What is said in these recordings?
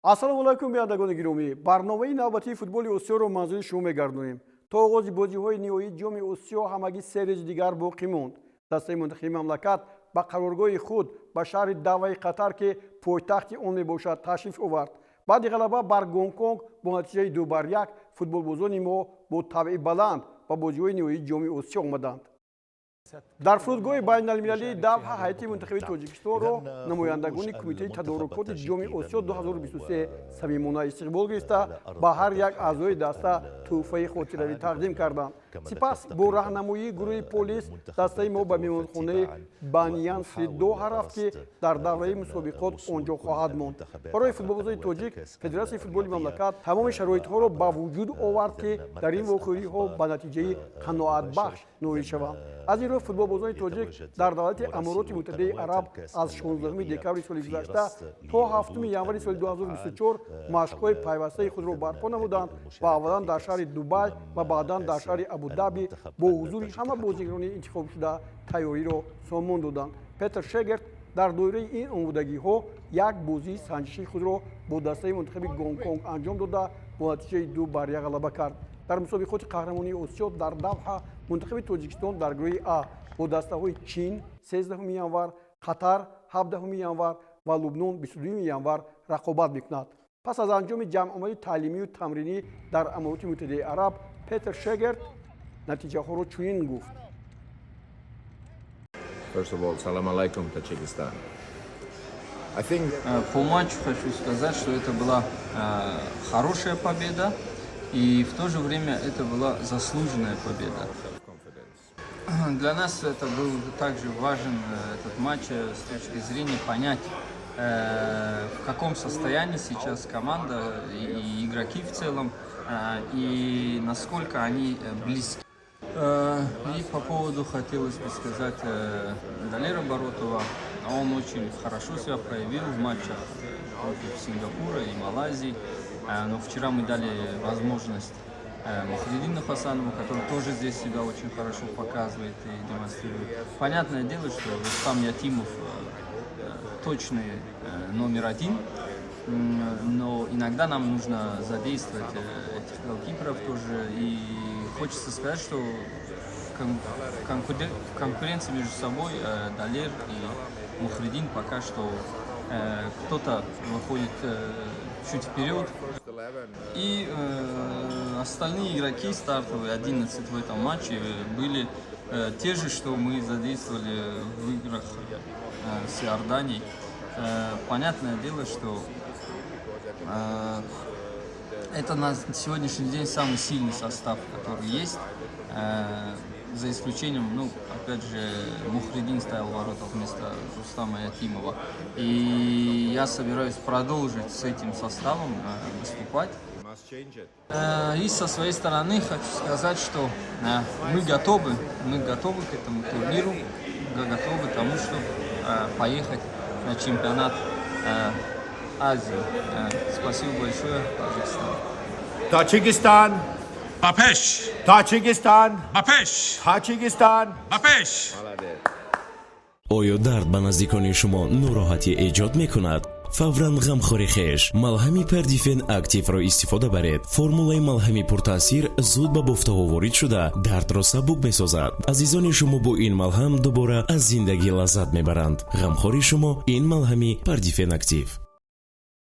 Ассалому алайкум, бинандагони гиромӣ. Барномаи навбатии футболи Осиёро манзури шумо мегардонем. То оғози бозиҳои ниҳоии Ҷоми Осиё ҳамагӣ 3 рӯзи дигар боқӣ монд. Дастаи мунтахиби мамлакат ба қароргоҳи худ ба шаҳри Давҳаи Қатар, ки пойтахти он мебошад, ташриф овард. Баъди ғалаба бар Гонконг бо натиҷаи 2-1 футболбозони мо бо табъи баланд ба бозиҳои ниҳоии Ҷоми Осиё омаданд. Дар фурудгоҳи байналмилалии Давҳа ҳайати мунтахиби Тоҷикистонро намояндагони Кумитаи тадорукоти Ҷоми Осиё 2023 самимона истиқбол гирифта, ба ҳар як аъзои даста тӯҳфаи хотиравӣ тақдим карданд. Сипас бо раҳнамоии гурӯҳи полис дастаи мо ба меҳмонхонаи Баньян Сри Доҳа рафт, ки дар давраи мусобиқот он ҷо хоҳад монд. Барои футболбозони тоҷик Федератсияи футболи мамлакат тамоми шароитҳоро ба вуҷуд овард, ки дар ин вохӯриҳо ба натиҷаи қаноатбахш ноил шаванд. Аз ин рӯ футболбозони тоҷик дар давлати Амороти Муттаҳидаи Араб аз 16 декабри соли гузашта то 7 январи соли 2024 машқҳои пайвастаи худро барпо намуданд ва аввалан дар шаҳри Дубай ва баъдан дар шаҳри Абудаби бо ҳузури ҳама бозигарони интихобшуда тайёриро сомон доданд. Петр Шегерт дар доираи ин омодагиҳо як бозии санҷишии худро бо дастаи мунтахаби Гонконг анҷом дода, бо натиҷаи 2-1 ғалаба кард. Дар мусобиқоти қаҳрамонии Осиё дар Давҳа мунтахаби Тоҷикистон дар гурӯҳи А бо дастаҳои Чин 13 январ, Қатар 17 январ ва Лубнон 22 январ рақобат мекунад. Пас аз анҷоми ҷамъомади таълимию тамринӣ дар Амороти Муттаҳидаи Араб Петр Шегерт натиҷаҳоро чунин гуфт. First of all, salam alaikum, Tajikistan. I think По матчу хочу сказать, что это была хорошая победа, и в то же время это была заслуженная победа. Для нас это был также важен этот матч с точки зрения понять, в каком состоянии сейчас команда и игроки в целом, и насколько они близки. И по поводу хотелось бы сказать Далера Баротова, он очень хорошо себя проявил в матчах против Сингапура и Малайзии, но вчера мы дали возможность Мухридину Хасанову, который тоже здесь себя очень хорошо показывает и демонстрирует. Понятное дело, что Рустам Ятимов точный номер один, но иногда нам нужно задействовать этих голкиперов тоже. И хочется сказать, что в конкуренции между собой Далер и Мухридин пока что кто-то выходит чуть вперед. И остальные игроки стартовые, 11 в этом матче, были те же, что мы задействовали в играх с Иорданией. Понятное дело, что это на сегодняшний день самый сильный состав, который есть. За исключением, ну, опять же, Мухридин ставил ворота вместо Рустама Ятимова. И я собираюсь продолжить с этим составом выступать. И со своей стороны хочу сказать, что мы готовы к этому турниру, готовы к тому, чтобы поехать на чемпионат Азии. Спасибо большое, Таджикистан. Таджикистан! Ба пеш! Таджикистан! Ба пеш! Таджикистан! Ба пеш! Оё дард ба наздикони шумо нороҳатӣ эҷод мекунад? Фавран ғамхори хеш малҳами Пердифен Активро истифода баред. Формулаи малҳами пуртаъсир зуд ба бофтаҳо ворид шуда, дардро сабук месозад. Азизони шумо бо ин малҳам дубора аз зиндагӣ лаззат мебаранд. Ғамхори шумо ин малҳами Пердифен Актив.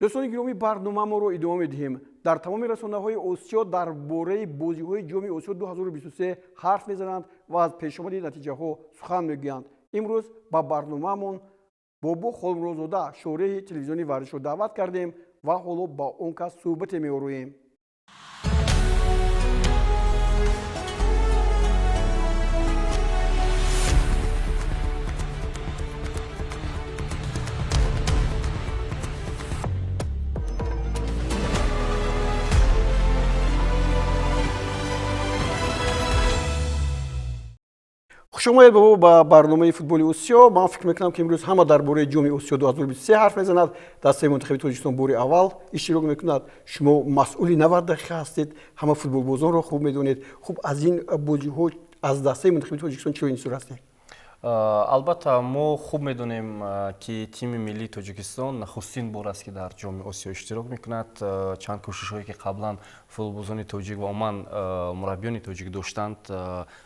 Дӯстони гиромӣ, барномаамонро идома медиҳем. Дар тамоми расонаҳои Осиё дар бораи бозиҳои Ҷоми Осиё 2023 ҳарф мезананд ва аз пешомади натиҷаҳо сухан мегӯянд. Имрӯз ба барномаамон Бобо Холмуродзода, шореҳи телевизиони варзишро даъват кардем ва ҳоло ба он кас суҳбате меорӯем. Хуш омадед, бобо, ба барномаи футболи Осиё. Ман фикр мекунам, ки имрӯз ҳама дар бораи Ҷоми Осиё 2023 ҳарф мезанад. Дастаи мунтахаби Тоҷикистон бори аввал иштирок мекунад. Шумо масъули 90 дақиқа ҳастед, ҳама футболбозонро хуб медонед. Хуб, аз ин бозиҳо аз дастаи мунтахаби Тоҷикистон чиро интизор ҳастед? Албатта, мо хуб медонем, ки тими миллии Тоҷикистон нахустин бор аст, ки дар Ҷоми Осиё иштирок мекунад. Чанд кӯшишҳое, ки қаблан футболбозони тоҷик ва умуман мураббиёни тоҷик доштанд,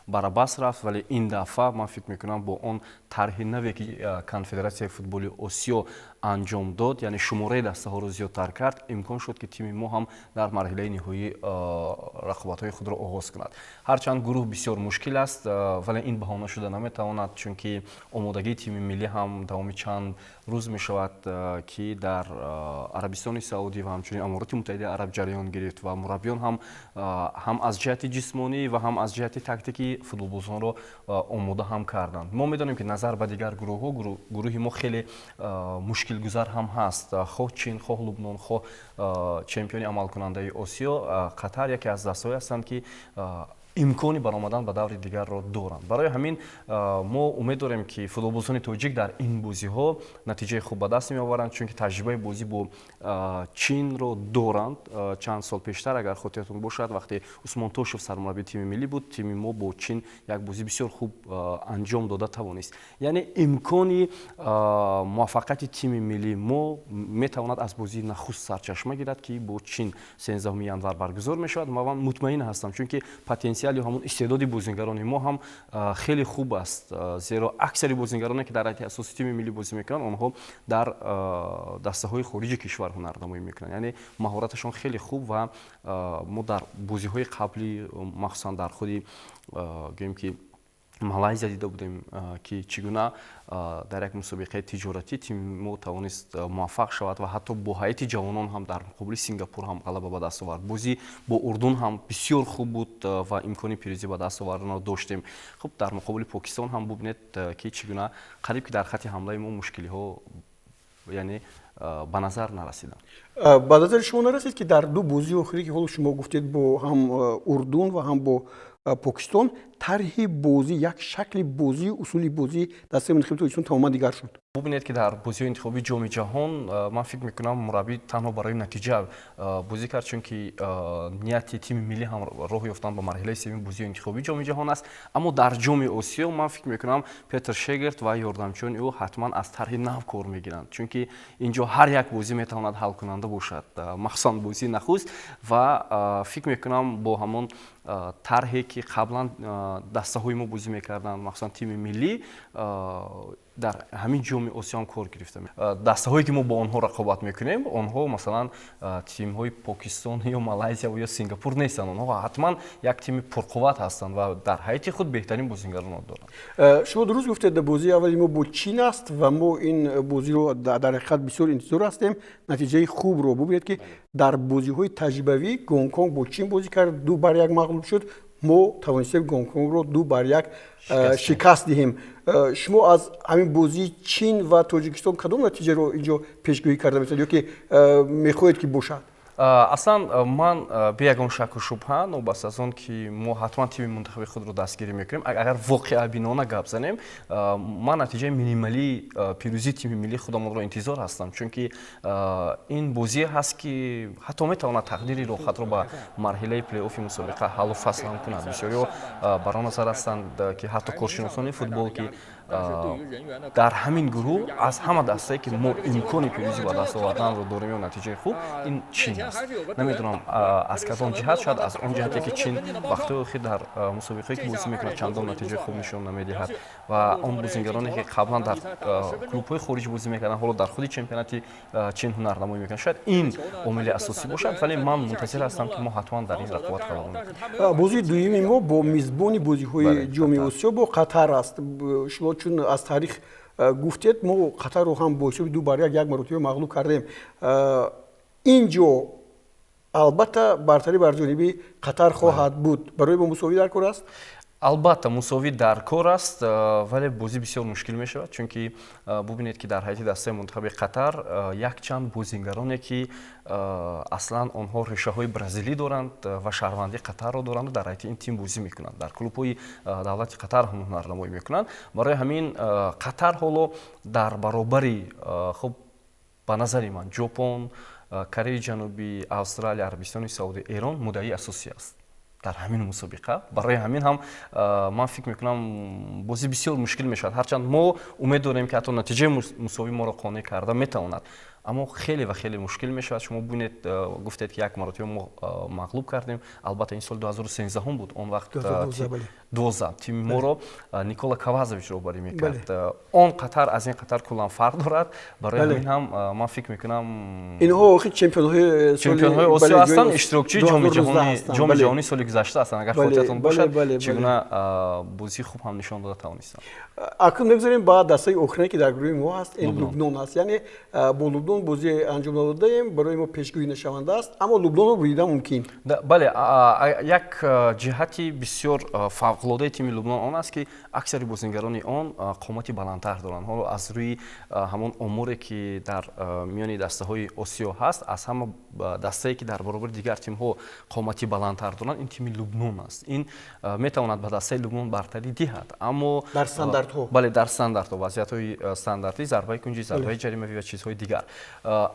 бар абас рафт, вале ин дафъа ман фикр мекунам, бо он тарҳи наве, ки Конфедератсияи футболи Осиё анҷом дод, яъне шумораи дастаҳоро зиёдтар кард, имкон шуд, ки тими мо ҳам дар марҳилаи ниҳоӣ рақобатҳои худро оғоз кунад. Ҳарчанд гурӯҳ бисёр мушкил аст, вале ин баҳона шуда наметавонад, чунки омодагии тими миллӣ ҳам давоми чанд рӯз мешавад, ки дар Арабистони Саудӣ ва ҳамчунин Амороти Муттаҳидаи Араб ҷараён гирифт ва мураббиён ҳам аз ҷиҳати ҷисмонӣ ва ҳам аз ҷиҳати тактикӣ футболбозонро омода ҳам карданд. Мо медонем, ки назар ба дигар гурӯҳҳо гурӯҳи мо хеле мушкилгузар ҳам ҳаст: хоҳ Чин, хоҳ Лубнон, хоҳ чемпиони амалкунандаи Осиё Қатар яке аз дастаҳое ҳастанд, ки имкони баромадан ба даври дигарро доранд. Барои ҳамин мо умед дорем, ки футболбозони тоҷик дар ин бозиҳо натиҷаи хуб ба даст меоваранд, чунки таҷрибаи бозӣ бо Чинро доранд. Чанд сол пештар, агар хотиратон бошад, вақте Усмон Тошев сармураббии тими миллӣ буд, тими мо бо Чин як бозӣ бисёр хуб анҷом дода тавонист. Яъне имкони муваффақияти тими миллии мо метавонад аз бозии нахуст сарчашма гирад, ки бо Чин 13 январ баргузор мешавад. Ман мутмаин ҳастам, чунки потенсиал ё ҳамон истеъдоди бозингарони мо ҳам хеле хуб аст, зеро аксари бозингароне, ки дар ҳайати асосии тими миллӣ бозӣ мекунанд, онҳо дар дастаҳои хориҷи кишвар ҳунарнамоӣ мекунанд, яъне маҳораташон хеле хуб. Ва мо дар бозиҳои қаблӣ, махсусан дар худи, гӯем ки, Малайзия дида будем, ки чӣ гуна дар як мусобиқаи тиҷоратӣ тими мо тавонист муваффақ шавад ва ҳатто бо ҳайати ҷавонон ҳам дар муқобили Сингапур ҳам ғалаба ба даст овард. Бозӣ бо Урдун ҳам бисёр хуб буд ва имкони пирӯзӣ ба даст оварданро доштем. Хуб, дар муқобили Покистон ҳам бубинед, ки чӣ гуна қариб ки дар хатти ҳамлаи мо мушкилиҳо, яъне, ба назар нарасиданд. Ба назари шумо нарасид, ки дар ду бозии охирӣ, ки ҳоло шумо гуфтед, бо ҳам Урдун ва ҳам бо Покистон, тарҳи бозӣ, як шакли бозӣ, усули бозӣ дастаи мунтахаби Тоҷикистон тамоман дигар шуд? Бубинед, ки дар бозиҳои интихобии Ҷоми Ҷаҳон, ман фикр мекунам, мураббӣ танҳо барои натиҷа бозӣ кард, чунки нияти тими миллӣ ҳам роҳ ёфтан ба марҳилаи сеюми бозиҳои интихобии Ҷоми Ҷаҳон аст. Аммо дар Ҷоми Осиё, ман фикр мекунам, Петр Шегерт ва ёрдамчиёни ӯ ҳатман аз тарҳи нав кор мегиранд, чунки ин ҷо ҳар як бозӣ метавонад ҳалкунанда бошад, махсусан бозии нахуст. Ва фикр мекунам, бо ҳамон тарҳе, ки қаблан дастаҳои мо бозӣ мекарданд, махсусан тими миллӣ, дар ҳамин Ҷоми Осиё ҳам кор гирифта. Дастаҳое, ки мо бо онҳо рақобат мекунем, онҳо, масалан, тимҳои Покистон ё Малайзия ё Сингапур нестанд. Онҳо ҳатман як тими пурқувват ҳастанд ва дар ҳайати худ беҳтарин бозингаронро доранд. Шумо дуруст гуфтед, бозии аввали мо бо Чин аст ва мо ин бозиро дар ҳақиқат бисёр интизор ҳастем, натиҷаи хубро. Бубинед, ки дар бозиҳои таҷрибавӣ Гонконг бо Чин бозӣ кард, 2-1 мағлуб шуд. Мо тавонистем Гонконгро 2-1 шикаст диҳем. Шумо аз ҳамин бозии Чин ва Тоҷикистон кадом натиҷаро инҷо пешгӯӣ карда метавонед ё ки мехоҳед, ки бошад? Аслан ман бе ягон шаку шубҳа, новобаста аз он ки мо ҳатман тими мунтахаби худро дастгирӣ мекунем, агар воқеабинона гап занем, ман натиҷаи минималии пирӯзии тими миллии худамонро интизор ҳастам, чунки ин бозие ҳаст, ки ҳатто метавонад тақдири роҳхатро ба марҳилаи плей-оффи мусобиқа ҳаллу фасл ҳам кунад. Бисёриҳо бар он назар ҳастанд, ки ҳатто коршиносони футбол, ки дар ҳамин гурӯҳ аз ҳама дастае, ки мо имкони пирӯзӣ ба даст оварданро дорем ё натиҷаи хуб, ин Чин аст. Намедонам, аз кадом ҷиҳат, шояд аз он ҷиҳате, ки Чин вақтҳои охир дар мусобиқае, ки бозӣ мекунад, чандон натиҷаи хуб нишон намедиҳад ва он бозингароне, ки қаблан дар клубҳои хориҷ бозӣ мекарданд, ҳоло дар худи чемпионати Чин ҳунарнамоӣ мекунанд. Шояд ин омили асосӣ бошад, вале ман мунтазир ҳастам, ки мо ҳатман дар ин рақобат ғалаба мекунем. Бозии дуюми мо бо мизбони бозиҳои Ҷоми Осиё, бо Қатар аст. Шумо чун аз таърих гуфтед, мо Қатарро ҳам бо ҳисоби 2-1 як маротиба мағлуб кардем. Ин ҷо албатта бартарӣ бар ҷониби Қатар хоҳад буд. Барои мо мусовӣ дар кор аст? Албатта, мусовӣ дар кор аст, вале бозӣ бисёр мушкил мешавад, чунки бубинед, ки дар ҳайати дастаи мунтахаби Қатар якчанд бозингароне, ки аслан онҳо решаҳои бразилӣ доранд ва шаҳрвандии Қатарро доранд, дар ҳайати ин тим бозӣ мекунанд, дар клубҳои давлати Қатар ҳам ҳунарнамоӣ мекунанд. Барои ҳамин Қатар ҳоло дар баробари, хуб, ба назари ман, Ҷопон, Кореяи Ҷанубӣ, Австралия, Арабистони Саудӣ, Эрон муддаии асосӣ аст. Дар ҳамин мусобиқа барои ҳамин ҳам ман фикр мекунам, бозӣ бисёр мушкил мешавад. Ҳарчанд мо умед дорем, ки ҳатто натиҷаи мусовӣ моро қонеъ карда метавонад, аммо хеле ва хеле мушкил мешавад. Шумо бубинед, гуфтед, ки як маротиба мо мағлуб кардем. Албатта, ин соли 2013 буд. Он вақт 12 тими моро Никола Кавазович роҳбарӣ мекард. Он Қатар аз ин Қатар куллан фарқ дорад. Барои ҳамин ҳам ман фикр мекунам, инҳо охир чемпионҳои чемпионҳои Осиё ҳастанд, иштирокчии Ҷоми ҷаҳонии соли гузашта ҳастанд. Агар хотиратон бошад, чӣ гуна бозии хуб ҳам нишон дода тавонистанд. Акнун мегузарем ба дастаи охире, ки дар гурӯҳи мо ҳаст. Ин Лубнон аст. Яъне бо Лубнон бозӣ анҷом надодаем, барои мо пешгӯӣ нашаванда аст, аммо Лубнонро буридан мумкин. Бале, як ҷиҳати бисёр фавқулодаи тими Лубнон он аст, ки аксари бозингарони он қомати баландтар доранд. Ҳоло аз рӯи ҳамон оморе, ки дар миёни дастаҳои Осиё ҳаст, аз ҳама дастае, ки дар баробари дигар тимҳо қомати баландтар доранд, ин тими Лубнон аст. Ин метавонад ба дастаи Лубнон бартарӣ диҳад, аммо дар стандартҳо. Бале, дар стандартҳо, вазъиятҳои стандартӣ, зарбаи кунҷӣ, зарбаи ҷаримавӣ ва чизҳои дигар.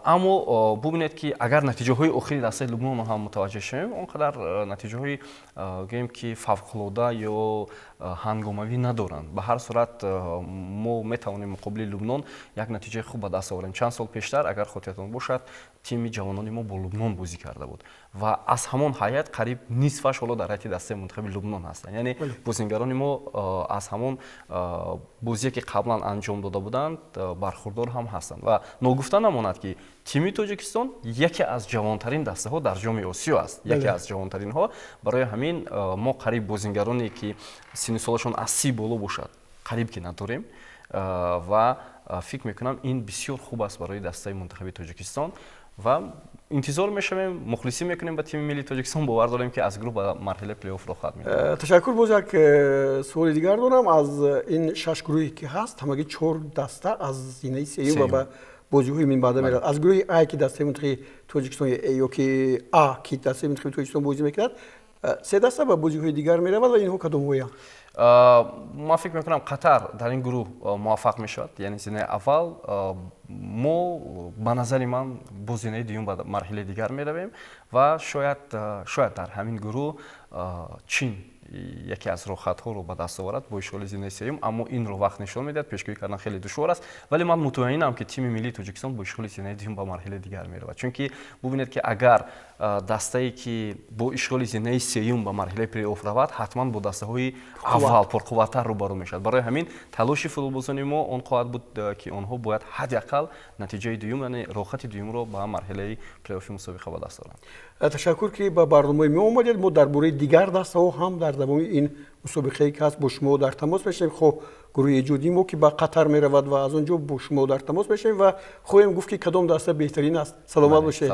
Аммо бубинед, ки агар натиҷаҳои охири дастаи Лубнонро ҳам мутаваҷҷеҳ шавем, он қадар натиҷаҳои, гӯем ки, фавқулода ё ҳангомавӣ надоранд. Ба ҳар сурат, мо метавонем муқобили Лубнон як натиҷаи хуб ба даст оварем. Чанд сол пештар, агар хотиратон бошад, тими ҷавонони мо бо Лубнон бозӣ карда буд ва аз ҳамон ҳайат қариб нисфаш ҳоло дар ҳайати дастаи мунтахаби Лубнон ҳастанд. Яъне бозингарони мо аз ҳамон бозие, ки қаблан анҷом дода буданд, бархурдор ҳам ҳастанд. Ва ногуфта намонад, ки тими Тоҷикистон яке аз ҷавонтарин дастаҳо дар Ҷоми Осиё аст, яке аз ҷавонтаринҳо. Барои ҳамин мо қариб бозингароне, ки синну солашон аз 30 боло бошад, қариб ки надорем. Ва фикр мекунам, ин бисёр хуб аст барои дастаи мунтахаби Тоҷикистон ва интизор мешавем, мухлисӣ мекунем ба тими миллии Тоҷикистон. Бовар дорем, ки аз гурӯҳ ба марҳилаи плейофф роҳ хоҳад меёфт. Ташаккур. Боз як суоли дигар дорам. Аз ин шаш гурӯҳе, ки ҳаст, ҳамагӣ чор даста аз зинаи сеюм ва ба бозиҳои минбаъда меравад. Аз гурӯҳи А, ки дастаи мунтахаби Тоҷикистон, ё ки А, ки дастаи мунтахаби Тоҷикистон бозӣ мекунад, се даста ба бозиҳои дигар меравад ва инҳо кадомҳоянд? Ман фикр мекунам, Қатар дар ин гурӯҳ муваффақ мешавад, яъне зинаи аввал. Мо, ба назари ман, бо зинаи дуюм ба марҳилаи дигар меравем ва шояд дар ҳамин гурӯҳ Чин яке аз роҳхатҳоро ба даст оварад бо ишғоли зинаи сеюм. Аммо инро вақт нишон медиҳад, пешгӯӣ кардан хеле душвор аст. Вале ман мутмаинам, ки тими миллии Тоҷикистон бо ишғоли зинаи дуюм ба марҳилаи дигар меравад, чунки бубинед, ки агар дастае, ки бо ишғоли зинаи сеюм ба марҳилаи плейофф равад, ҳатман бо дастаҳои аввал пурқувваттар рӯбарӯ мешавад. Барои ҳамин талоши футболбозони мо он хоҳад буд, ки онҳо бояд ҳадди ақал натиҷаи дуюм, яъне роҳхати дуюмро ба марҳилаи плейоффи мусобиқа ба даст оранд. Ташаккур, ки ба барномаи мо омадед. Мо дар бораи дигар дастаҳо ҳам дар давоми ин мусобиқае, ки ҳаст, бо шумо дар тамос мешавем. Хоҳ гурӯҳи эҷодии мо, ки ба Қатар меравад, ва аз он ҷо бо шумо дар тамос мешавем ва хоҳем гуфт, ки кадом даста беҳтарин аст. Саломат бошед.